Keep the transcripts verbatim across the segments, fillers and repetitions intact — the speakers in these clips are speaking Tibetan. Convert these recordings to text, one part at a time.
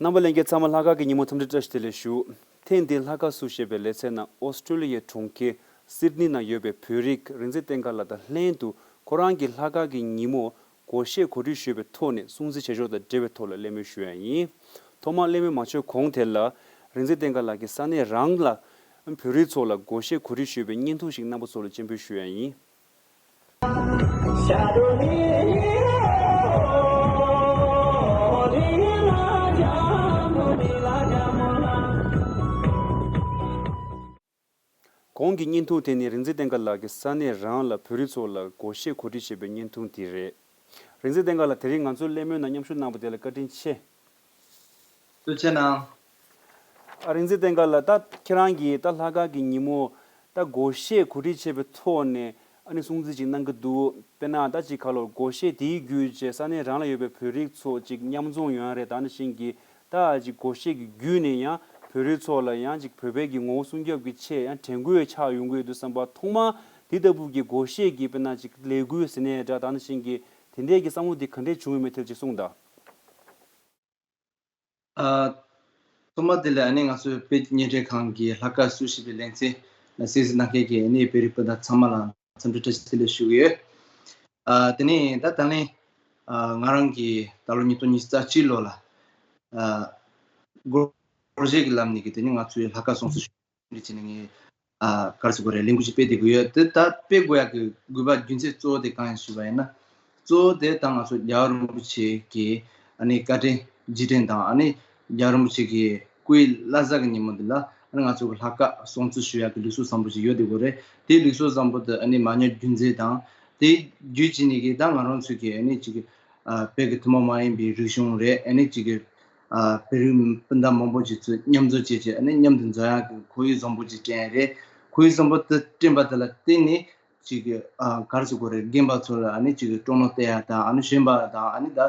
རྣམ་པ་ལྷན་རྒྱས་ཚང་མ་ལྷག་དཀར་གྱི་ཉིན་མོ་འཚམས་འདྲི་བཀྲ་ཤིས་བདེ་ལེགས་ཞུ། ཐེངས་འདིའི་ལྷག་དཀར་བསུ་ཞེས་པའི་ལེ་ཚན་ནང་ཨོ་སི་ཀྲོ་ལི་ཡའི་གྲོང་ཁྱེར་སིད་ནི་ནང་ཡོད་པའི་བོད་རིགས་རིག་འཛིན་བསྟན་དགའ་ལགས་དང་ལྷན་དུ་ཁོ་རང་གི་ལྷག་དཀར་གྱི་ཉིན་མོ་སྒོར་གཞས་གོ་སྒྲིག་ཞུས་པའི་ཐོག་ནས་སྲུང་བརྩི་བྱེད་ཕྱོགས་དང་འབྲེལ་བའི་ཐོག་ལ་གླེང་མོལ་ཞུ་ཡ་ཡིན། ཐོག་མར་གླེང་མོལ་མ་བྱས་གོང་དེ་ལ་རིག་འཛིན་བསྟན་དགའ་ལགས་ཀྱིས་ས་གནས་རང་ལ་བོད་རིགས་ཚོ་ལ་སྒོར་གཞས་གོ་སྒྲིག་ཞུས་པའི་བརྙན་ཐུང་ཞིག་རྣམ་པ་ཚོ་ལ་སྤྱན་འབུལ་ཞུ་ཡ་ཡིན། གོང་གི་བརྙན་ཐུང་དེ་ནི་རིག་འཛིན་བསྟན་དགའ་ལགས་ཀྱིས་ས་གནས་རང་ལ་བོད་རིགས་ཚོ་ལ་སྒོར་གཞས་གོ་སྒྲིག་བྱས་པའི་བརྙན་ཐུང་དེ་རེད། རིག་འཛིན་བསྟན་དགའ་ལགས། དེ་རིང་ང་ཚོའི་གླེང་མོལ་ནང་མཉམ་ཞུགས་གནང་བ་དེ་ལ་བཀའ་དྲིན་ཆེ། ཐུགས་རྗེ་གནང་། ཨ། རིག་འཛིན་བསྟན་དགའ་ལགས། ད་ཁྱེད་རང་གིས་ད་ལྷག་དཀར་གྱི་ཉིན་མོ་ད་སྒོར་གཞས་གོ་སྒྲིག་བྱས་པའི་ཐོག་ནས་ཨ་ནི་སྲུང་བརྩི་ཅིག་གནང་གི་འདུག་དཔེར་ན་ད་ཅིག་ག་ལོར་སྒོར་གཞས་དེའི་བརྒྱུད་བྱས་ས་གནས་རང་ལ་ཡོད་པའི་བོད་རིགས་ཚོ་ཅིག་མཉམ་འཛོམས་ཡོང་ཡ་རེད། ད་ནང་བཞིན་གྱི་ད་ཅིག་སྒོར་གཞས་ཀྱི་བརྒྱུད་ནས་ཡང་བོད་རིགས་ཚོ་ལ་ཡང་ཅིག་བོད་པའི་གི་ངོ་བོ་སྲུང་སྐྱོབ་ཀྱི་ཆེད་ཡང་དྲན་སྐུལ་ཆགས་ཡོང་གི་ཡོད་དུས་ཙམ་པ། ཐོག་མར་དེ་ལྟ་བུ་གི་སྒོར་གཞས་ཀྱི་དཔེར་ན་ཅིག་ལས་འགུལ་ཟེར་ནའི་འདྲ། ད་ནང་བཞིན་གྱི་དེ་འདྲའི་གི་བསམ་བློ་དེ་ག་འདྲས་བྱུང་ཡོད་མེད་ཐད་ཅིག་གསུངས་དང་། ཨ། ཐོག་མ་དེ་ལ་ཨ་ནི་ང་ཚོའི་བོད་བརྙན་འཕྲིན་ཁང་གི་ལྷག་དཀར་བསུ་ཞེས་པའི་ལེ་ཚན་ལ་གསན་གཟིགས་གནང་མཁན་གྱི་ཨ་ནི་བོད་རིགས་སྤུན་ཟླ་ཚང་མ་ལ་འཚམས་འདྲི་བཀྲ་ཤིས་བདེ་ལེགས་ཞུ་གི་ཡོད། ཨ། དེ་ནས་ད་ད་ལན། ཨ། ང་རང་གིས་ད་ལོ་ཉིས་སྟོང་ཉི་ཤུ་རྩ་གཅིག་ལོ་ལ། ཨ། སྒོར་གཞས་ཀྱི་ལམ་ནས་ཀྱི་དེ་ནི་ང་ཚོའི་ལྷག་དཀར་སྲུང་བརྩི་ཞུ། འདི་བྱས་ནས་ངས། ཨ། ག་རེ་ཟེར་དགོས་རེད། ལས་འགུལ་ཞིག་སྤེལ་བསྡད་ཀྱི་ཡོད། དེ་ད་སྤེལ་དགོས་ཡག་གི་དགོས་པ་རྒྱུ་མཚན་གཙོ་བོ་དེ་གང་ཡིན་ཞུས་པ་ཡིན་ན། གཙོ་བོ་དེ་ད་ང་ཚོ་རྒྱལ་བ་རིན་པོ་ཆེ་གི་ཨ་ནི་བཀའ་དྲིན་རྗེས་དྲན་དང་། ཨ་ནི་རྒྱལ་བ་རིན་པོ་ཆེ་གི་སྐུའི་བླ་གཟའ་གི་ཉིན་མོ་འདི་ལ་ཨ་ནི་ང་ཚོ་གི་ལྷག་དཀར་སྲུང་བརྩི་ཞུ་ཡག་གི་ལུགས་སྲོལ་བཟང་པོ་ཞིག་ཡོད་བསྡད་ཀྱི་ཡོད་རེད། དེའི་ལུགས་སྲོལ་བཟང་པོ་དེ་ཨ་ནི་མ་ཉམས་རྒྱུན་འཛིན་དང་། དེ་བརྒྱུད་བྱས་ནས་གི་ད་ང་རང་ཚོ་གི་ཨ་ནི་ཅིག་ཨ། བོད་ཀྱི་ཐུན་མོང་མ་ཡིན་པའི་རིག་གཞུང་རེད། ཨ་ནི་ཅིག་གི་ཨ། བོད་རིགས་སྤུན་ཟླ་མང་པོ་ཅིག་ཚོས་མཉམ་འཛོམས་བྱས་བྱས་ཨ་ནི་མཉམ་དུ་འཛོམས་ཡག་གི་ཁོར་ཡུག་བཟང་པོ་ཅིག་བསྐྲུན་ཡག་རེད། ཁོར་ཡུག་བཟང་པོ་དེ་བསྐྲུན་པ་དེ་ལ་བརྟེན་ནས་ཅིག་གི་ཨ། ག་རེ་ཟེར་དགོས་རེད། རྒན་པ་ཚོ་ལ་ཨ་ནི་ཅིག་གི་སྤྲོ་སྣང་སྟེར་ཡག་དང་། ཨ་ནི་གཞོན་པ་དང་། ཨ་ནི་ད་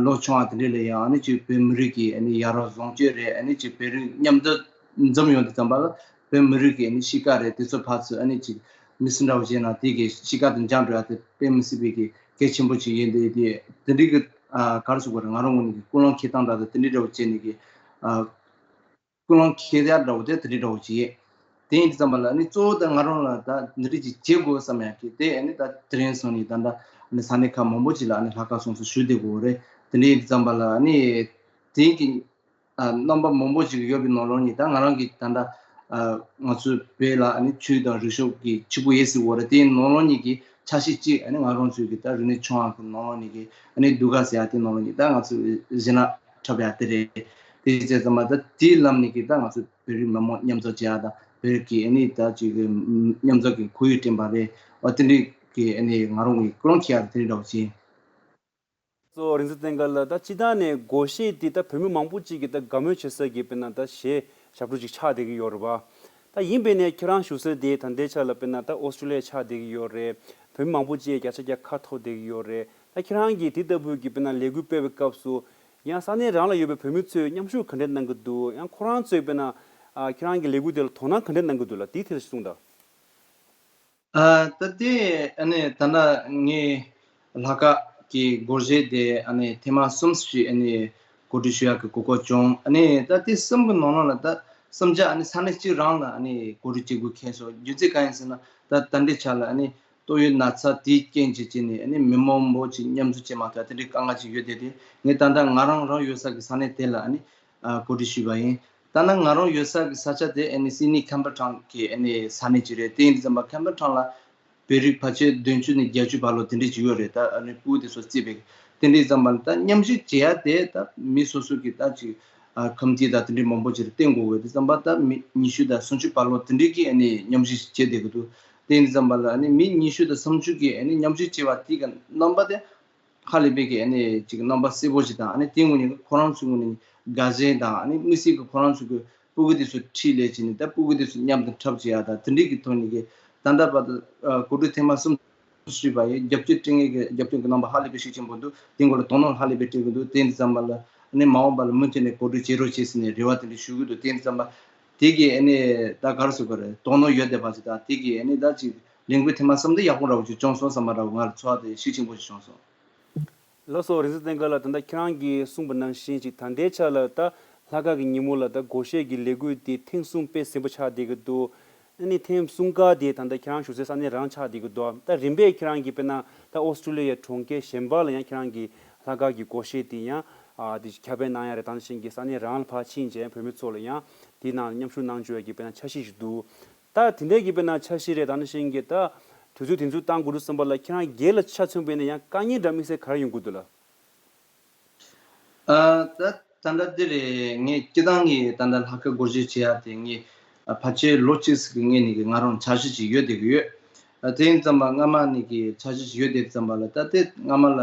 ལོ་ཆུང་བ་དེ་འདྲ་ལ་ཡང་ཨ་ནི་ཅིག་བོད་མི་རིགས་ཀྱི་ཨ་ནི་ཡ་རབས་བཟང་སྤྱོད་རེད། ཨ་ནི་ཅིག་བོད་རིགས་མཉམ་དུ་འཛོམས་ཡོང་དུས་ཙམ་པ་ལ་བོད་མི་རིགས་ཀྱི་ཨ་ནི་གཤིས་ཀ་རེད། དེ་ཚོ་ཕར་ཚུར་ཨ་ནི་ཅིག་མི་སུ་འདྲ་བོ་བྱས་ན་དེ་གི་གཤིས་ཀ་དེ་འཇགས་འགྲོ་ཡག་དེ་དཔེ་མི་སྲིད་པའི་གི་གལ་ཆེན་པོ་ཅིག་ཡིན། དེ་དེ་དེ་འདྲའི་གི་ཨ། ག་རེ་ཟེར་དགོས་རེད། ང་རང་ངོས་ནས་ཀྱི་ཀུན་སློང་འཁྱེར་སྟངས་འདྲ་དང་དེ་འདྲའི་འདྲ་བོ་བྱས་ནས་ཀྱི་ཨ། ཀུན་སློང་འཁྱེར་ཡག་འདྲ་བོ་དེ་དེ་འདྲའི་འདྲ་བོ་ཅིག་ཡིན། དེ་ཡིན་དུས་ཙམ་པ་ལ་ནི་གཙོ་བོ་དེ་ང་རང་ལ་ད་འདི་འདྲ་ཅིག་བྱེད་དགོས་བསམ་ཡག་གི་དེ་ཨ་ནི་ད་དེ་རིང་སང་ཉིན་ད་ལྟ་ཨ་ནི་ས་གནས་ཁག་མང་པོ་ཅིག་ལ་ཨ་ནི་ལྷག་དཀར་སྲུང་བརྩི་ཞུ་བསྡད་དགོས་རེད། དེ་འདྲ་ཡིན་དུས་ཙམ་པ་ལ་ཨ་ནི་དེ་གི་ཨ། རྣམ་པ་མང་པོ་ཞིག་ཡོད་པའི་ནང་ལོགས་ནས་ད་ང་རང་གིས་ད་ལྟ་ཨ། ང་ཚོའི་བོད་ལ་ཨ་ནི་ཆོས་དང་རིག་གཞུང་གི་ཕྱུག་པོ་ཡོད་ཟེར་བ་རེད། དེའི་ནང་ལོགས་ནས་ཀྱི་ཆ་ཤས་གཅིག་ཨ་ནི་ང་རང་ཚོའི་གི་ད་རིག་གནས་ཆུང་བ་གི་ནང་ལོགས་ནས་ཀྱི་ཨ་ནི་ཟློས་གར་ཟེར་ཡག་དེ་ནང་ལོགས་ནས་ད་ང་ཚོའི་གཞས་སྣ་འཁྲབ་ཡག་དེ་རེད། དེ་བྱས་ཙང་མ་ད་དེའི་ལམ་ནས་ཀྱི་ད་ང་ཚོ་བོད་རིགས་མི་མང་མཉམ་འཛོམས་བྱེད་ཡག་དང་། བོད་རིགས་ཀྱི་ཨ་ནི་ད་ཅིག་གི་མཉམ་འཛོམས་ཀྱི་ཁོར་ཡུག་བསྐྲུན་པ་རེད། འོ་དེ་འདྲའི་གི་ཨ་ནི་ང་རང་གི་ཀུན་སློང་འཁྱེར་ཡག་དེ་འདྲའི་འདྲ་བོ་ཅིག་ཡིན། སོ། རིག་འཛིན་བསྟན་དགའ་ལགས། ད་སྤྱིར་བཏང་ནས་སྒོར་གཞས་དེ་ད་བོད་མི་མང་པོ་ཅིག་གིས་ད་དགའ་མོས་བྱེད་ས་གི་དཔེར་ན་ད་གཞས་ཞབས་བྲོ་ཅིག་ཆགས་བསྡད་ཀྱི་ཡོད་རེད་པ། ད་ཡིན་པས་ནས་ཁྱེད་རང་བཞུགས་ས་དེ་ད་ལྟའི་ཆ་ལ་དཔེར་ན་ད་ཨོ་སི་ཀྲོ་ལི་ཡ་ཆགས་བསྡད་ཀྱི་ཡོད་རེད། བོད་མི་མང་པོ་ཅིག་བརྒྱ་ཆ་བརྒྱ་ཁ་འཐོར་བསྡད་ཀྱི་ཡོད་རེད། ད་ཁྱེད་རང་གིས་དེ་ལྟ་བུའི་གི་དཔེར་ན་ལས་འགུལ་སྤེལ་བའི་སྐབས་སུ་ཡང་ས་གནས་རང་ལ་ཡོད་པའི་བོད་མི་ཚོས་མཉམ་ཞུགས་ག་འདྲས་གནང་གི་འདུག་ཡང་ཁོ་རང་ཚོས་དཔེར་ན་ཨ། ཁྱེད་རང་གི་ལས་འགུལ་དེ་ལ་དོ་སྣང་ག་འདྲས་གནང་གི་འདུག་ལ། དེའི་ཐད་ལ་གསུངས་དང་། ཨ། ད་དེ་ཨ་ནི་ད་ལྟ་ངས་ལྷག་དཀར་གྱི་སྒོར་གཞས་དེ་ཨ་ནི་ཐེངས་མ་གསུམ་ཞིག་ཨ་ནི་གོ་སྒྲིག་ཞུ་ཡག་གི་གོ་སྐབས་བྱུང་། ཨ་ནི་ད་དེ་གསུམ་གྱི་ནང་ལོགས་ལ་ད་གསུམ་ཆ་ཨ་ནི་ས་གནས་གཅིག་རང་ལ་ཨ་ནི་གོ་སྒྲིག་བྱེད་དགོས་ཁེལ་སོང་། རྒྱུ་མཚན་གང་ཡིན་ཟེར་ན། ད་ད་ལྟའི་ཆ་ལ་ཨ་ནི་ཏོག་དབྱིབས་ན་ཚ་དེའི་རྐྱེན་གྱིས་བྱས་ནས་ཨ་ནི་མི་མང་པོ་ཅིག་མཉམ་འཛོམས་བྱེད་མ་ཐུབ་དེ་འདྲའི་དཀའ་ངལ་ཅིག་ཡོད་དེ། དེ་ངས་ད་ལྟ་ང་རང་རང་ཡོད་ས་གི་ས་གནས་དེ་ལ་ཨ་ནི་ཨ། གོ་སྒྲིག་ཞུས་པ་ཡིན། ད་ནང་ང་རང་ཡོད་ས་གི་ས་ཆ་དེ་ཨ་ནི་སིད་ནི་ཁེམ་བྷེལ་ཊའུན་གི་ཨ་ནི་ས་གནས་ཅིག་རེད། དེ་ཡིན་དུས་ཙམ་པ་ཁེམ་བྷེལ་ཊའུན་ལ་བོད་རིགས་ཕལ་ཆེར་བདུན་ཅུ་ནས་བརྒྱད་ཅུ་བར་ལོ་དེ་འདྲས་ཅིག་ཡོད་རེད། ད་ཨ་ནི་སྤུ་གུ་དེ་ཚོ་བརྩིས་པའི། དེ་འདྲས་ཙམ་པ་ལ་ད་མཉམ་ཞུགས་བྱེད་ཡ་དེ་ད་མི་སོ་སོ་གི་ད་ཅིག་ཨ། ཁམས་དེ་ད་དེ་འདྲས་མང་པོ་ཅིག་རེད། བསྟན་དགོས་དགོས་དུས་ཙམ་པ་ད་མི་ཉི་ཤུ་དང་སུམ་ཅུ་བར་ལོ་དེ་འདྲས་ཀྱིས་ཨ་ནི་མཉམ་ཞུགས་བྱེད་བསྡད་ཀྱི་འདུག་དེ་ཡིན་དུས་ཙམ་པ་ལ་ཨ་ནི་མི་ཉི་ཤུ་དང་སུམ་ཅུ་གིས་ཨ་ནི་མཉམ་ཞུགས་བྱེད་པ་དེ་གི་རྣམ་པ་དེ་ཧ་ལས་པའི་གི་ཨ་ནི་ཅིག་རྣམ་པ་གསལ་པོ་ཞིག་དང་། ཨ་ནི་དེ་ངོས་ནས་ཁོ་རང་ཚོའི་ངོས་ནས་དགའ་ཞེན་དང་། ཨ་ནི་དམིགས་བསལ་གྱི་ཁོ་རང་ཚོ་གི་སྤུ་གུ་དེ་ཚོ་ཁྲིད་ལས་བྱས་ནས་ད་སྤུ་གུ་དེ་ཚོ་མཉམ་དུ་འཁྲབ་བྱེད་ཡ་དང་། དེ་འདྲའི་གི་ཐོག་ནས་གི་ད་ལྟ་བར་དུ་ཨ། གོ་སྒྲིག་ཐེངས་མ་གསུམ་ཞུས་པ་ཡིན། རྒྱབ་སྐྱོར་སྤྲད་མཁན་གྱི་རྒྱབ་སྐྱོར་གྱི་རྣམ་པ་ཧ་ལས་པའི་ཤུགས་ཆེན་པོ་འདུག་དེ་སྐོར་ལ་དོ་སྣང་ཧ་ལས་པའི་སྤྲད་ཀྱི་འདུག་དེ་ཡིན་དུས་ཙམ་པ་ལ་ཨ་ནི་མ་འོངས་པ་ལ་མུ་མཐུད་ནས་གོ་སྒྲིག་བྱེད་རོགས་བྱེད་ཟེར་ནས་རེ་བ་དེ་འདྲ་ཞུ་གི་འདུག་དེ་ཡིན་དུས་ཙམ་པ་དེ་གི་ཨ་ནི་ད་ག་རེ་ཟེར་དགོས་རེད། དོ་སྣང་ཡོད་བསྡད་པ་ཞིག་དང་། དེ་གི་ཨ་ནི་ད་ཅིག་ལས་འགུལ་ཐེངས་མ་གསུམ་དེ་ཡག་པོ་འདྲ་བོ་ཅིག་བྱུང་སོང་བསམ་པ་འདྲ་བོ་ང་ལ་ཚོར་བ་དེ་ཤུགས་ཆེན་པོ་ཞིག་བྱུང་སོང་། ལགས་སོ། རིག་འཛིན་བསྟན་དགའ་ལགས། ད་ལྟ་ཁྱེད་རང་གིས་གསུངས་པ་ནང་བཞིན་ཅིག་ད་ལྟའི་ཆ་ལ་ད་ ལྷག་དཀར་གྱི་ཉིན་མོ་ལ་ད་སྒོར་གཞས་ཀྱི་ལས་འགུལ་དེ་ཐེངས་གསུམ་དཔེ་ཟིན་པོ་ཆགས་བསྡད་ཀྱི་འདུག་ཨ་ནི་ཐེངས་གསུམ་ཀ་དེ་ད་ལྟ་ཁྱེད་རང་བཞུགས་སའི་ས་གནས་རང་ཆགས་བསྡད་ཀྱི་འདུག་ད་རིམ་པས་ཁྱེད་རང་གིས་དཔེར་ན་ད་ཨོ་སི་ཀྲུ་ལི་ཡའི་གྲོང་ཁྱེར་གཞན་པ་ལ་ཡང་ཁྱེད་རང་གིས་ལྷག་དཀར་གྱི་སྒོར་གཞས་དེ་ཡང་ཨ་དེ་ཁྱབ་སྤེལ་གནང་ཡ་རེད། ད་ནང་བཞིན་གྱི་ས་གནས་རང་ལ་ཕར་ཕྱིན་བྱས་བོད་མི་ཚོ་ལ་ཡང་དེའི་ནང་མཉམ་ཞུགས་གནང་བཅུག་ཡ་གི་དཔེར་ན་འཆར་གཞི་ཞིག་འདུག་ད་དེ་འདྲའི་གི་དཔེར་ན་འཆར་གཞི་རེད། ད་ནང་བཞིན་གྱི་ད་དུས་ཚོད་དེ་ཚོ་བཏང་དགོས་འདུག་བསམ་པ་ལ་ཁྱེད་རང་སྒེར་ལ་ཆ་མཚོན་པ་ཡིན་ན་ཡང་དཀའ་ངལ་འདྲ་དམིགས་བསལ་ག་རེ་ཡོང་གི་འདུག་ལ། ཨ། ད་ད་ལྟ་འདི་རེད། ངས་སྤྱི་བཏང་གི་ད་ལྟ་ལྷག་དཀར་སྒོར་གཞས་བྱེད་ཡ་དེ་ངས་ཨ་ཕལ་ཆེར་ལོ་གཅིག་ཙམ་གྱི་སྔོན་ནས་ཀྱི་ང་རང་འཆར་གཞི་ཅིག་ཡོད་བསྡད་ཀྱི་ཡོད། ཨ་དེ་ཡིན་ཙམ་པ་སྔ་མ་ནས་ཀྱི་འཆར་གཞི་ཅིག་ཡོད་བསྡད་ཙམ་པ་ལ་ད་དེ་སྔ་མ་ལ་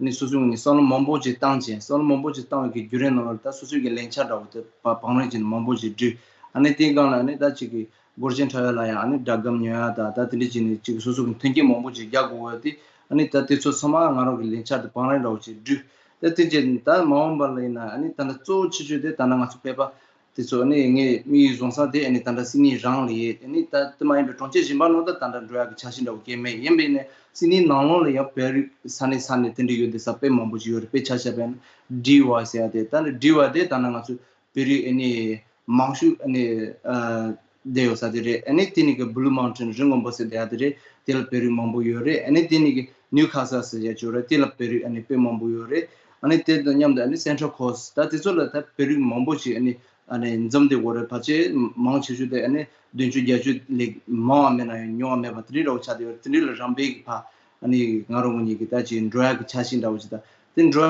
ནི་སོ་སོའི་ངོས་ནས་བསམ་བློ་མང་པོ་ཅིག་བཏང་བྱས། བསམ་བློ་མང་པོ་ཅིག་བཏང་བའི་གི་བརྒྱུད་རིམ་ནང་ལ་ད་སོ་སོའི་གི་ལས་འཆར་འདྲ་བོ་དེ་བ་བང་རིམ་ཅིག་མང་པོ་ཅིག་བསྒྲིགས། ཨ་ནི་དེའི་སྒང་ལ་ནི་ད་ཅིག་གི་སྒོར་གཞས་འཁྲབ་ཡ་ལ་ཡང་ཨ་ནི་སྒྲ་སྒམ་ཉོ་ཡ་ད་ད་དེ་འདྲ་བྱས་ནས་ཅིག་སོ་སོ་གི་མཐུན་རྐྱེན་མང་པོ་ཅིག་རྒྱག་དགོས་པ་དེ། ཨ་ནི་ད་དེ་ཚོ་ཚང་མ་ང་རང་གི་ལས་འཆར་དེ་བང་རིམ་འདྲ་བོ་ཅིག་བསྒྲིགས། ད་དེ་རྗེས་ད་མ་འོངས་པ་ལ་ཡིན་ན་ཨ་ནི་ད་ནི་གཙོ་བོ་ཆེ་ཤོས་དེ་ད་ནི་ང་ཚོ་བོད་པ་དེ་ཚོ་ཨ་ནི་ངས་དམིགས་ཡུལ་བཟུང་ས་དེ་ཨ་ནི་ད་ལྟ་སིད་ནི་རང་ལ་ཡོད། ཨ་ནི་ད་དེ་མ་ཡིན་པའི་གྲོང་ཁྱེར་གཞན་པ་ནང་ད་ད་ལྟ་འགྲོ་ཡ་གི་འཆར་གཞི་འདྲ་བོ་གང་ཡང་མེད། ཡིན་པས་ནས་སིད་ནི་ནང་ལོགས་ལ་ཡང་བོད་རིགས་ས་གནས་ས་གནས་དེ་འདྲ་ཡོད་དེ་ས་དཔེ་མང་པོ་ཅིག་ཡོད་རེད། དཔེ་ཆ་བཞག་པ་ཡིན་ན་ཌི་ཝའི་ཟེར་ཡ་དེ། ད་ནི་ཌི་ཝའི་དེ་ད་ནི་ང་ཚོ་བོད་རིགས་ཨ་ནི་མང་ཤོས་ཨ་ནི་ཨ་བསྡད་ཡོད་ས་དེ་རེད། ཨ་ནི་དེ་ནི་གི་བུ་ལུ་མའུན་ཊེན་རི་སྔོན་པོ་ཟེར་བསྡད་ཡ་དེ་རེད། དེ་ལ་བོད་རིགས་མང་པོ་ཡོད་རེད། ཨ་ནི་དེ་ནི་གི་ནིའུ་ཁ་སལ་ཟེར་ཡ་ཅིག་ཡོད་རེད། དེ་ལ་བོད་རིགས་ཨ་ནི་དཔེ་མང་པོ་ཡོད་རེད། ཨ་ནི་དེ་དང་མཉམ་དུ་ཨ་ནི་སེན་ཊྲལ་ཁོ་སི་ཊི་ད་དེ་ཚོ་ལ་ད་བོད་རིགས་མང་པོ་ཞིག་ཨ་ནི་ཨ་ནི་འཛོམས་བསྡད་ཡོད་རེད། ཕལ་ཆེར་མང་ཆེ་ཤོས་དེ་ཨ་ནི་བདུན་ཅུ་བརྒྱད་ཅུ་ལས་མང་བ་མེད་ན་ཡང་ཉུང་བ་མེད་པ་དེ་འདྲའི་འདྲ་བོ་ཆགས་བསྡད་ཡོད་རེད། དེ་འདྲའི་ལ་རམ་པའི་གི་ཕ་ཨ་ནི་ང་རང་ངོས་ནས་གི་ད་ཅིག་འགྲོ་ཡ་གི་འཆར་གཞི་འདྲ་བོ་ཅིག་ད་དེ་འགྲོ་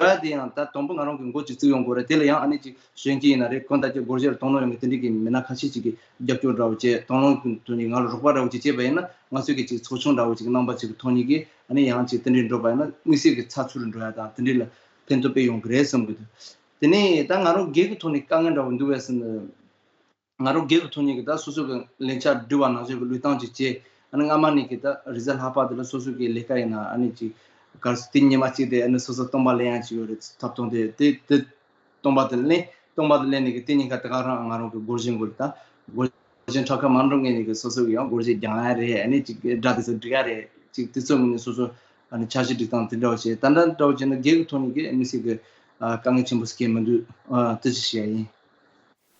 ཡ་དེ་ཡང་ད་དང་པོ་ང་རང་གི་འགོ་ཅིག་བཙུགས་ཡོང་དགོས་རེད། དེ་ལ་ཡང་ཨ་ནི་ཅིག་གཞོན་སྐྱེས་ཡིན་ན་རེད། གང་ལྟར་ཅིག་སྒོར་གཞས་ལ་དོ་སྣང་ཡོང་གི་དེ་འདྲའི་གི་མི་སྣ་ཁ་ཤས་ཅིག་གི་རྒྱབ་སྐྱོར་འདྲ་བོ་བྱས། དང་བླངས་ཀྱི་ཐོག་ནས་ང་རང་རོགས་པ་འདྲ་བོ་ཅིག་བྱས་པ་ཡིན་ན་ང་ཚོས་གི་ཅིག་ཚོགས་ཆུང་འདྲ་བོ་ཅིག་གི་རྣམ་པ་ཅིག་གི་ཐོག་ནས་གི་ཨ་ནི་ཡང་ཅིག་དེ་འདྲའི་འགྲོ་པ་ཡིན་ན་དམིགས་བསལ་གི་ཚགས་ཚུད་འགྲོ་ཡ་དང་དེ་འདྲའི་ལ་ཕན་ཐོགས་དཔེ་ཡོང་གི་རེད་བསམ་གི་འདུག་དེ་ནས་ད་ང་རང་སྒེར་གི་ཐོག་ནས་དཀའ་ངལ་འདྲ་བོ་འདུག་བས་ཟེར་ན། ང་རང་སྒེར་གྱི་ཐོག་ནས་ཀྱི་ད་སོ་སོ་གི་ལས་འཆར་བསྒྲིགས་པ་ནང་བཞིན་གྱི་བློས་བཏང་ཅིག་བྱས། ཨ་ནི་སྔ་མ་ནས་ཀྱི་ད་རེས་གཟའ་ལྷག་པ་དེ་ལ་སོ་སོ་གི་ལས་ཀ་ཡིན་ན་ཨ་ནི་ཅིག་གར་སོ་དེ་ཉི་མ་གཅིག་དེ་ཨ་ནི་སོ་སོ་སྟོང་པ་ལེན་ཡ་ཅིག་ཡོད་རེད། ཐབ་ཐང་དེ་དེ་དེ་སྟོང་པ་དེ་ལེན། སྟོང་པ་དེ་ལེན་ནས་ཀྱི་དེ་ཉིན་ཁ་དེ་ག་རང་ང་རང་གི་སྒོར་གཞས་འགོ་ལ་ད་སྒོར་གཞས་འཁྲབ་ཁ་མ་འགྲོ་སྔོན་ནས་ཀྱི་སོ་སོ་གི་ཡང་སྒོར་གཞས་རྒྱག་ཡ་རེད། ཨ་ནི་ཅིག་སྒྲ་དེ་ཚོ་སྒྲིག་ཡ་རེད། ཅིག་དེ་ཚོ་ངོས་ནས་སོ་སོ་ཨ་ནི་འཆར་གཞི་སྒྲིག་སྟངས་དེ་འདྲ་བ་བྱས། ད་ལྟ་འདྲ་བ་བྱས་ན་སྒེར་གྱི་ཐོག་ནས་ཀྱི་དམིགས་བསལ་གྱི་ཨ་དཀའ་ངལ་ཆེན་པོ་སྐྱེ་མི་འདུག་ཨ་དེ་ཅིག་བཤད་ཡ་ཡིན།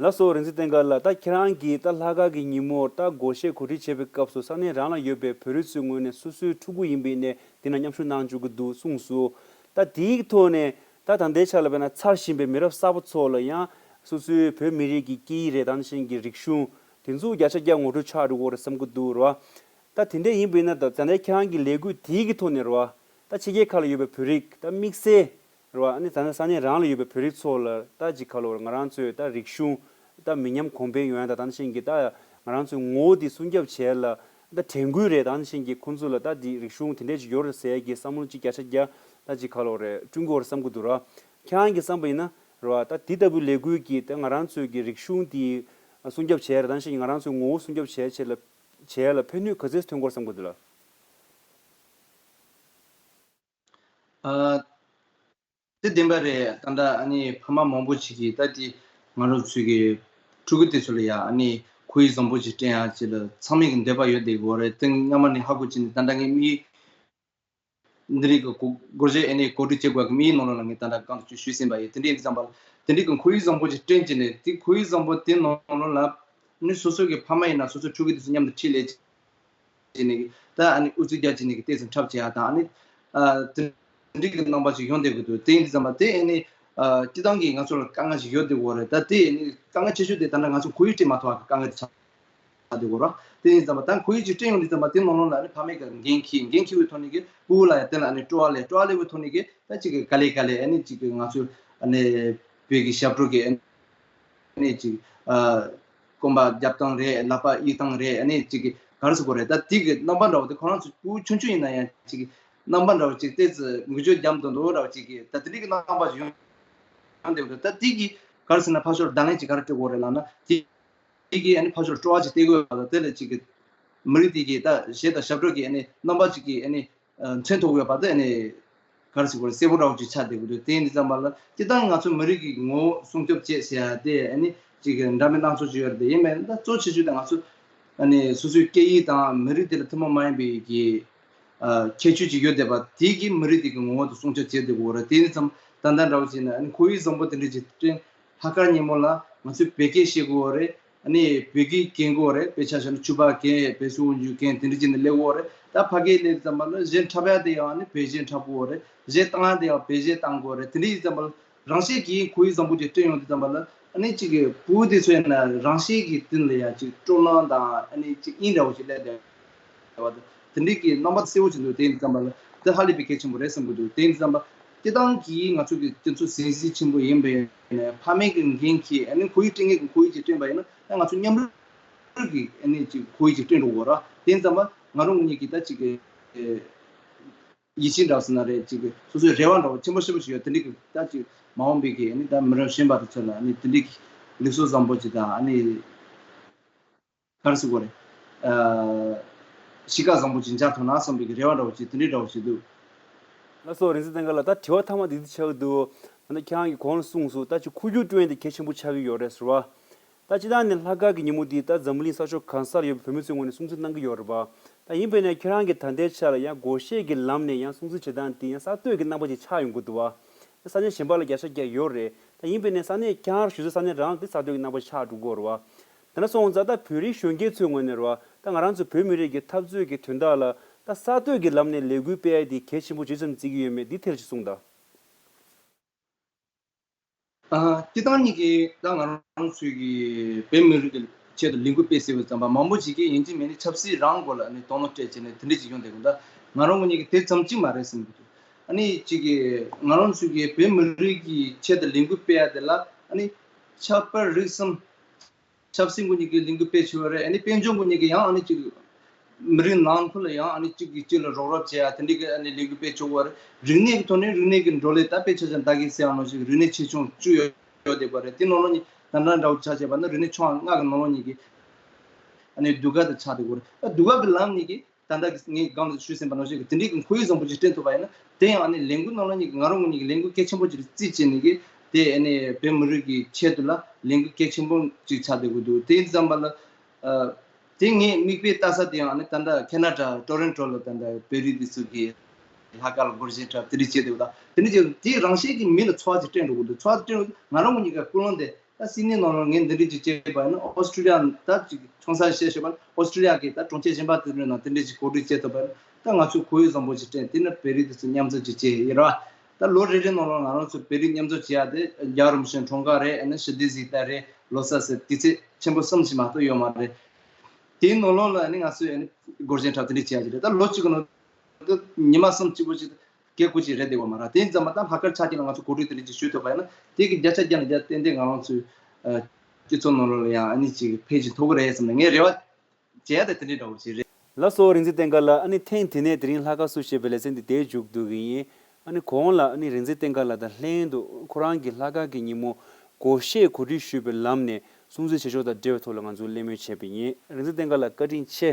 ལགས་སོ། རིག་འཛིན་བསྟན་དགའ་ལགས། ད་ཁྱེད་རང་གིས་ད་ལྷག་དཀར་གྱི་ཉིན་མོར་ད་སྒོར་གཞས་གོ་སྒྲིག་བྱེད་པའི་སྐབས་སུ་ས་གནས་རང་ལ་ཡོད་པའི་བོད་རིགས་ཚོའི་ངོས་ནས་སོ་སོའི་ཕྲུ་གུ་ཡིན་པའི་ནས་དེ་ན་མཉམ་ཞུགས་གནང་བཅུག་གི་འདུག་གསུངས་སོང་། ད་དེའི་ཐོག་ནས་ད་ད་ལྟའི་ཆ་ལ་དཔེར་ན་འཚར་བཞིན་པའི་མི་རབས་གསར་པ་ཚོ་ལ་ཡང་སོ་སོའི་བོད་མི་རིགས་ཀྱི་སྐད་ཡིག་རེད། ད་ནང་བཞིན་གྱི་རིག་གཞུང་དེ་ཚོ་བརྒྱ་ཆ་བརྒྱ་ངོ་སྤྲོད་ཆགས་འགྲོ་གི་རེད་བསམ་གྱི་འདུག་རེད་བ། ད་དེ་འདྲ་ཡིན་པ་ཡིན་ན་ད་ད་ལྟའི་ཁྱེད་རང་གི་ལས་འགུལ་དེའི་གི་ཐོག་ནས་རེད་བ། ད་ཕྱི་རྒྱལ་ཁག་ལ་ཡོད་པའི་བོད་རིགས་ད་དམིགས་བསལ་རེད་བ། ཨ་ནི་ད་ནི་ས་གནས་རང་ལ་ཡོད་པའི་བོད་རིགས་ཚོ་ལ་ད་ཅིག་ཁ་ལོ་ང་རང་ཚོའི་ད་རིག་གཞུང་ད་མི་ཉམས་གོང་འཕེལ་ཡོང་ཡ་ད་ད་ནི་ཤིང་གི་ད་ང་རང་ཚོའི་ངོ་བོ་འདི་སྲུང་སྐྱོབ་བྱས་ལ་ད་དྲན་སྐུལ་རེད། ད་ནི་ཤིང་གི་ཁོང་ཚོ་ལ་ད་འདི་རིག་གཞུང་དེ་འདྲས་ཅིག་ཡོད་རེད་ཟེར་ཡ་གི་བསམ་བློ་ཅིག་བརྒྱ་ཆ་བརྒྱ་ད་ཅིག་ཁ་ལོ་རེད་བསྐྲུན་དགོས་རེད་བསམ་གི་འདུག་ར། ཁྱེད་རང་གི་བསམ་པ་ཡིན་ན་རེད་བ། ད་འདི་ལྟ་བུའི་ལས་འགུལ་གྱིས་ད་ང་རང་ཚོའི་གི་རིག་གཞུང་འདི་སྲུང་སྐྱོབ་བྱས་རེད། ད་ནི་ཤིང་གི་ང་རང་ཚོའི་ངོ་བོ་སྲུང་སྐྱོབ་བྱས་ཆེད་ལ་བྱས་ལ་ཕན་ནུས་ག་ཚོད་ཐོན་དགོས་རེད་བསམ་གི་འདུག་ལ། ཨ། དེ་བདེན་པ་རེད། ད་ལྟ་ཨ་ནི་ཕ་མ་མང་པོ་ཞིག་གིས་ད་དེ་ང་རང་ཚོའི་གི་ཕྲུ་གུ་དེ་ཚོ་ལ་ཡ་ཨ་ནི་ཁོར་ཡུག་བཟང་པོ་ཞིག་སྐྲུན་ཡ་ཅིག་ལ་ཚང་མས་གི་འདོད་པ་ཡོད་བསྡད་ཡོད་རེད། དེ་སྔ་མ་ནས་ཧ་གོ་བྱས་ནས་ད་ལྟ་ངས་མི་འདི་རིགས་ཀྱི་སྒོ་སྒོར་གཞས་ཨ་ནི་གོ་སྒྲིག་བྱེད་དགོས་ཀྱི་མིའི་ནང་ལོགས་ལ་ངས་ད་ལྟ་གང་དུ་ཞུས་ཟིན་པ་ཡིན། དེ་འདྲའི་ཙམ་པ་ལ་དེ་འདྲའི་གི་ཁོར་ཡུག་བཟང་པོ་ཞིག་བསྐྲུན་བྱས་ནས་དེ་ཁོར་ཡུག་བཟང་པོ་དེ་ནང་ལོགས་ལ་ནི་སོ་སོ་གི་ཕ་མ་ཡིན་ན་སོ་སོའི་ཕྲུ་གུ་དེ་ཚོ་མཉམ་དུ་ཁྲིད་ལས་བྱས་ནས་ད་ཨ་ནི་ཨུ་ཚུགས་རྒྱག་བྱས་ནས་གི་ཏོག་ཙམ་འཁྲབ་བྱེད་ཡ་དང་ཨ་ནི་ཨ་དེ་འདྲའི་གི་རྣམ་པ་ཞིག་ཡོང་བསྡད་དགོས་འདུག་དེ་ཡིན་དུས་ཙམ་པ་དེ་ཨ་ནི་ཨ་སྤྱི་བཏང་གི་ང་ཚོ་ལ་དཀའ་ངལ་ཞིག་ཡོད་བསྡད་ཡོད་རེད། ད་དེ་ཨ་ནི་དཀའ་ངལ་ཆེ་ཤོས་དེ་ད་ལྟ་ང་ཚོ་ཁོར་ཡུག་སྐྲུན་མ་ཐུབ་པ་གི་དཀའ་ངལ་དེ་ཆགས། ཆགས་བསྡད་ཡོད་རེད། དེ་ཡིན་ཙམ་པ་ད་ཁོར་ཡུག་ཅིག་བསྐྲུན་ཡོང་དུས་ཙམ་པ་དེ་ནང་ལོགས་ལ་ནི་ཕ་མས་ཀྱི་འགན་འཁྱེར། འགན་འཁྱེར་བའི་ཐོག་ནས་ཀྱི་ཕྲུ་གུ་ལ་ཡང་དེ་ལ་ནི་སྤྲོ་བ་ལས་སྤྲོ་བ་ལས་པའི་ཐོག་ནས་ཀྱི་ད་ཅིག་གི་ག་ལེ་ག་ལེ་ཨ་ནི་ཅིག་གི་ང་ཚོ་ཨ་ནི་བོད་ཀྱི་ཞབས་བྲོ་གི་ཨ་ནི་ཅིག་ཨ་རྐང་པ་རྒྱབ་སྟངས་རེད། ལག་པ་གཡུག་སྟངས་རེད། ཨ་ནི་ཅིག་གི་ག་རེ་ཟེར་དགོས་རེད། ད་དེ་གི་རྣམ་པ་འདྲ་བོ་དེ་ཁོ་རང་ཚོ་ཕྲུ་གུ་ཆུང་ཆུང་ཡིན་ན་ཡང་ཅིག་གི་རྣམ་པ་འདྲ་བོ་ཅིག་ཏོག་ཙམ་འགུལ་སྐྱོད་རྒྱབ་མདོག་མདོག་འདྲ་བོ་ཅིག་གི་ད་དེ་འདྲའི་གི་རྣམ་པ་ཞིག་ཡོང་ཡོང་བསྡད་ཡོད་རེད། ད་དེ་གི་ག་རེ་ཟེར་ན་ཕར་ཕྱོགས་བརྡ་ལན་ཅིག་ག་རེ་སྤྲད་དགོས་རེད་ལབ་ན་དེ། དེ་གིས་ཨ་ནི་ཕར་ཕྱོགས་སྤྲོ་བ་ཅིག་སྟེར་གི་ཡོད་པ་དང་དེ་ལ་ཅིག་གི་མི་རིགས་དེ་གི་ད་གཞས་དང་ཞབས་བྲོ་གི་ཨ་ནི་རྣམ་པ་ཅིག་གི་ཨ་ནི་མཚོན་ཐུབ་ཡོད་པ་དེ་ཨ་ནི་ག་རེ་ཟེར་དགོས་རེད། གསལ་པོ་འདྲ་བོ་ཅིག་ཆགས་བསྡད་ཀྱི་འདུག་དེ་ཡིན་དུས་ཙམ་པ་ལ་སྤྱིར་བཏང་ང་ཚོ་མི་རིགས་ཀྱི་ངོ་བོ་སྲུང་སྐྱོབ་བྱེད་ཟེར་ཡ་དེ་ཨ་ནི་ཅིག་གི་འདྲ་མིན་སྣ་ཚོགས་ཅིག་ཡོད་རེད། དེ་ཡིན་པས་ད་གཙོ་ཆེ་ཤོས་དེ་ང་ཚོ་ཨ་ནི་སོ་སོའི་སྐད་ཡིག་དང་མི་རིགས་དེ་ལ་ཐུན་མོང་མ་ཡིན་པའི་གི་ཨ་ཁྱད་ཆོས་ཅིག་ཡོད་བསྡད་པ་དེ་གི་མི་རིགས་དེ་གི་ངོ་བོ་དེ་སྲུང་སྐྱོབ་བྱེད་བསྡད་དགོས་རེད། དེ་ཡིན་ཙམ་ད་ལྟ་འདྲ་བོ་བྱས་ན་ཨ་ནི་ཁོར་ཡུག་བཟང་པོ་དེ་འདྲ་ཅིག་བསྐྲུན། ལྷག་དཀར་ཉིན་མོ་ལ་ང་ཚོས་བོད་སྐད་བཤད་དགོས་རེད། ཨ་ནི་བོད་སྐད་སྐྱོན་དགོས་རེད། དཔེ་ཆ་བཞག་ན་ཕྱུ་པ་སྐྱོན། བོད་སྐད་དབང་སྒྱུར་སྐྱོན། དེ་འདྲ་བྱས་ནས་སླེབས་ཡོད་རེད། ད་ཕ་གིར་སླེབས་ཙམ་པ་ལ་གཞས་འཁྲབ་ཡ་དེ་ཡང་ཨ་ནི་བོད་གཞས་འཁྲབ་དགོས་རེད། གཞས་བཏང་ཡ་དེ་ཡང་བོད་གཞས་བཏང་དགོས་རེད། དེ་འདྲ་ཡིན་ཙམ་པ་ལ་རང་བཞིན་གྱིས་ཁོར་ཡུག་བཟང་པོ་ཅིག་བསྐྲུན་ཡོང་དུས་ཙམ་པ་ལ་ཨ་ནི་གཅིག་གི་བུ་དེ་ཚོ་ཡིན་ན་རང་བཞིན་གྱིས་དེ་ལ་ཡ་གཅིག་སྤྲོ་སྣང་དང་ཨ་ནི་གཅིག་དབྱིངས་འདྲ་བོ་ཞིག་སླེབས་བསྡད་པ་དང་། དེ་འདྲའི་གི་རྣམ་པ་གསལ་བོ་ཅིག་འདུག་དེ་ཡིན་ཙམ་པ་ལ་དེ་ཧ་ལས་པའི་གལ་ཆེན་པོ་རེད་བསམ་གྱི་འདུག་དེ་ཡིན་ཙམ་པ་སྤྱིར་བཏང་གི་ང་ཚོ་གི་སྤྱི་ཚོགས་གཟན་གཟིགས་ཆེན་པོ་ཡིན་པའི་ནས་ཕ་མའི་གི་འགན་འཁྱེར། ཨ་ནི་ཁོར་ཡུག་སྐྲུན་མཁན་གྱི་ཁོར་ཡུག་ཅིག་བསྐྲུན་པ་ཡིན་ན་ད་ང་ཚོ་མཉམ་རུབ་ཀྱི་ཨ་ནི་ཅིག་ཁོར་ཡུག་ཅིག་བསྐྲུན་འགྲོ་དགོས་ར། དེ་ཡིན་ཙམ་པ་ང་རང་ངོས་ནས་ཀྱི་ད་ཅིག་གི་ཡིད་ཆེས་འདྲ་བོ་ཟེར་ན་རེད། ཅིག་གི་སོ་སོའི་རེ་བ་འདྲ་བོ་ཆེན་པོ་ཞེ་པོ་ཞིག་ཡོད། དེ་འདྲའི་གི་ད་ཅིག་མ་འོངས་པའི་གི་ཨ་ནི་ད་མི་རབས་གཞོན་པ་དེ་ཚོ་ལ་ཨ་ནི་དེ་འདྲའི་གི་ལུགས་སྲོལ་བཟང་པོ་ཅིག་དང་ཨ་ནི། ག་རེ་ཟེར་དགོས་རེད། ཨ། གཤིས་ཀ་བཟང་པོ་ཅིག་འཇགས་ཐུབ་ན་བསམ་པའི་རེ་བ་འདྲ་བོ་ཅིག་དེ་འདྲའི་འདྲ་བོ་ཞིག་འདུག་ལགས་སོ། རིག་འཛིན་བསྟན་དགའ་ལགས། ད་དྲི་བ་མཐའ་མ་འདི་འདི་ཆགས་འདུག་ད་ནི་ཁྱེད་རང་གིས་གོང་ལ་གསུངས་སོང་། ད་ཅིག་ཁོར་ཡུག་བསྐྲུན་ཡས་དེ་གལ་ཆེན་པོ་ཆགས་ཀྱི་ཡོད་རེད་ཟེར་བ། ད་སྤྱིར་བཏང་ནས་ལྷག་དཀར་གྱི་ཉིན་མོ་འདི་ད་འཛམ་བུ་གླིང་ས་ཕྱོགས་གང་སར་ཡོད་པའི་བོད་མི་ཚོའི་ངོས་ནས་སྲུང་བརྩི་གནང་གི་ཡོད་རེད་པ། ད་ཡིན་པས་ན་ཁྱེད་རང་གིས་ད་ལྟའི་ཆ་ལ་ཡང་སྒོར་གཞས་ཀྱི་ལམ་ནས་ཡང་སྲུང་བརྩི་བྱེད་སྟངས་འདི་ཡང་གསར་གཏོད་ཀྱི་རྣམ་པ་ཅིག་ཆགས་ཡོང་གི་འདུག་བ། ས་གནས་གཞན་པ་ལ་བརྒྱ་ཆ་བརྒྱ་ཡོད་རེད། ད་ཡིན་པས་ན་ས་གནས་ཁྱེད་རང་བཞུགས་སའི་ས་གནས་རང་འདི་གསར་གཏོད་ཀྱི་རྣམ་པ་ཆགས་འགྲོ་གི་ཡོད་རེད་བ། དེ་འདྲ་སོང་ཙང་ད་བོད་རིགས་གཞོན་སྐྱེས་ཚོའི་ངོས་ནས་རེད་བ། ད་ང་རང་ཚོ་བོད་མི་རིགས་ཀྱི་འཐབ་རྩོད་ཀྱི་དོན་དག་ལ་ད་གསར་གཏོད་ཀྱི་ལམ་ནས་ལས་འགུལ་སྤེལ་ཡ་འདི་གལ་ཆེན་པོ་ཇི་ཙམ་བརྩི་གི་ཡོད་མེད་འདི་ཐད་ལ་ཅིག་གསུངས་དང་། ཨ། སྤྱིར་བཏང་ཉིད་ཀྱིས་ད་ང་རང་ཚོའི་གི་བོད་མི་རིགས་ཀྱི་ཆེད་དུ་ལས་འགུལ་སྤེལ་ཟེར་བའི་ཙམ་པ་མང་པོ་ཞིག་གིས་ཡིན་གཅིག་མིན་གཅིག་ཆབ་སྲིད་རང་སྐོར་ལ་ནི་དོགས་སློང་སྤྲད་བྱས་ནས་དེ་འདྲ་ཞིག་ཡོང་བསྡད་ཀྱི་འདུག་ང་རང་ངོས་ནས་ཀྱི་དེ་ཙམ་གཅིག་མ་རེད་བསམ་གྱི་འདུག་ཨ་ནི་གཅིག་གིས་ང་རང་ཚོའི་གི་བོད་མི་རིགས་ཀྱི་ཆེད་དུ་ལས་འགུལ་སྤེལ་ཡ་དེ་ལ་ཨ་ནི་ཆབ་དཔལ་རིག་གསུམ། ཆབ་སྲིད་ངོས་ནས་ཀྱི་ལས་འགུལ་སྤེལ་ཆོག་རེད། ཨ་ནི་དཔལ་འབྱོར་ངོས་ནས་ཀྱི་ཡང་ཨ་ནི་གཅིག་མི་རིགས་ནང་ཁུལ་ལ་ཡང་ཨ་ནི་གཅིག་གིས་གཅིག་ལ་རོགས་རམ་བྱེད་ཡ་དེ་འདྲའི་གི་ཨ་ནི་ལས་འགུལ་སྤེལ་ཆོག་གི་རེད། རིག་གནས་ཀྱི་ཐོག་ནས་རིག་གནས་ཀྱི་བགྲོ་གླེང་ད་དཔེ་ཆ་ཆ་ད་གིན་ཟེར་ཡ་ནང་བཞིན་རིག་གནས་ཆེ་ཆུང་བཅུ་ཡོད་ཡོད་བསྡད་པ་རེད། དེ་ནང་ལོགས་ནས་ད་ལྟ་འདྲ་བོ་ཆ་བྱས་པ་ན་རིག་གནས་ཆུང་བ་ལྔ་གི་ནང་ལོགས་ནས་ཀྱི་ཨ་ནི་ཟློས་གར་དེ་ཆགས་བསྡད་ཀྱི་རེད། ད་ཟློས་གར་གི་ལམ་ནས་ཀྱི་ད་ལྟ་གི་ངས་སྒང་ལ་ཞུས་ཟིན་པ་ནང་བཞིན་གྱི་དེ་འདྲའི་གི་ཁོར་ཡུག་བཟང་པོ་ཞིག་བསྐྲུན་ཐུབ་པ་ཡིན་ན་དེ་ཡང་ཨ་ནི་ལས་འགུལ་ནང་ལོགས་ནས་ཀྱི་ང་རང་ངོས་ནས་ཀྱི་ལས་འགུལ་གལ་ཆེན་པོ་ཅིག་རྩིས་བྱས་ནས་ཀྱི་དེ་ཨ་ནི་བོད་མི་རིགས་ཀྱི་ཆེད་དུ་ལ་ལས་འགུལ་གལ་ཆེན་པོ་ཅིག་ཆགས་བསྡད་ཀྱི་འདུག་དེ་ཡིན་ཙམ་པ་ལ། ཨ། དེ་ངས་མིག་དཔེ་ལྟ་ས་དེ་ཡང་ཨ་ནི་ད་ལྟ་ཁེ་ན་ཌ་ཊོ་རོན་ཊོ་ལ་ད་ལྟ་བོད་རིགས་དེ་ཚོ་གིས་ལྷག་དཀར་ལ་སྒོར་གཞས་འཁྲབ་དེ་འདྲ་བྱས་འདུག་ད་དེ་འདྲ་བྱས་དེ་རང་བཞིན་གྱིས་མི་ལ་ཚོར་བ་ཅིག་སྤྲད་འགྲོ་གི་འདུག་ཚོར་བ་ཅིག་སྤྲད་འགྲོ་ང་རང་ངོས་ནས་ཀྱི་ཀུན་སློང་དེ། ད་སིད་ནི་ནང་ལ་ངས་འདི་འདྲ་ཅིག་བྱས་པ་ཡིན་ན་ཨོ་སི་ཀྲི་ལི་ཡ་ད་ཅིག་ཆུང་ས་བཤད་ཤེས་པ་ཨོ་སི་ཀྲི་ལི་ཡ་གི་ད་གྲོང་ཁྱེར་གཞན་པ་དེ་ཚོའི་ནང་དེ་འདྲ་ཅིག་གོ་སྒྲིག་བྱས་ཐུབ་པ་ཡིན་ན་ད་ང་ཚོས་ཁོར་ཡུག་བཟང་པོ་ཅིག་བསྐྲུན་དེ་ནི་བོད་རིགས་དེ་ཚོ་མཉམ་འཛོམས་ཅིག་བྱས་ཡིན་ར། ད་ལོ་རེ་རེ་ནང་ལ་ང་རང་ཚོ་བོད་རིགས་མཉམ་འཛོམས་བྱེད་ཡ་དེ་རྒྱལ་བ་རིན་པོ་ཆེའི་འཁྲུངས་སྐར་རེད། ཨ་ནི་ཞི་བདེ་གཟེངས་རྟགས་རེད། ལོ་གསར་ཟེར་དུས་ཚོད་ཆེན་པོ་གསུམ་ཞིག་མ་གཏོགས་ཡོད་མ་རེད། དེའི་ནང་ལོགས་ལ་ཨ་ནི་ང་ཚོས་ཨ་ནི་སྒོར་གཞས་འཁྲབ་དེ་འདྲ་བྱེད་ཡ་ཅིག་རེད། ད་ལོ་གཅིག་གི་ནང་དུ་ཉི་མ་གསུམ་གཅིག་པོ་ཅིག་སྐད་སྐུར་ཅིག་རེད་བསྡད་པ་མ་རེད། དེ་ཙམ་མ་ད་ལྷག་དཀར་ཆ་རྐྱེན་ལ་ང་ཚོ་གོ་སྒྲིག་དེ་འདྲ་ཅིག་ཞུ་ཐུབ་པ་ཡིན་ན་དེ་གི་བརྒྱ་ཆ་བརྒྱ་ནས་བརྒྱ་ཏན་ཏན་ང་རང་ཚོའི་ཨ་སྤྱི་ཚོགས་ནང་ལོགས་ལ་ཡང་ཨ་ནི་ཅིག་ཕན་ཅིག་ཐོགས་ཀྱི་རེད་བསམ་ནས་ངས་རེ་བ་བྱེད་ཡ་དེ་དེ་འདྲའི་འདྲ་བོ་ཅིག་རེད། ལགས་སོ། རིག་འཛིན་བསྟན་དགའ་ལགས། ཨ་ནི་ཐེངས་དེ་ནས་དེ་རིང་ལྷག་དཀར་བསུ་ཞེས་པའི་ལེ་ཚན་འདི་འདིར་མཇུག་བསྡུ་གི་ཡིན། ཨ་ནི་གོང་ལ་ཨ་ནི་རིག་འཛིན་བསྟན་དགའ་ལགས་དང་ལྷན་དུ་ཁོ་རང་གིས་ལྷག་དཀར་གྱི་ཉིན་མོ་སྒོར་གཞས་གོ་སྒྲིག་ཞུས་པའི་ལམ་ནས་སྲུང་བརྩི་བྱེད་ཕྱོགས་དང་འབྲེལ་བའི་ཐོག་ལ་ང་ཚོས་གླེང་མོལ་བྱས་པ་ཡིན། རིག་འཛིན་བསྟན་དགའ་ལགས་བཀའ་དྲིན་ཆེ།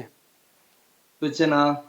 ཐུགས་རྗེ་གནང་།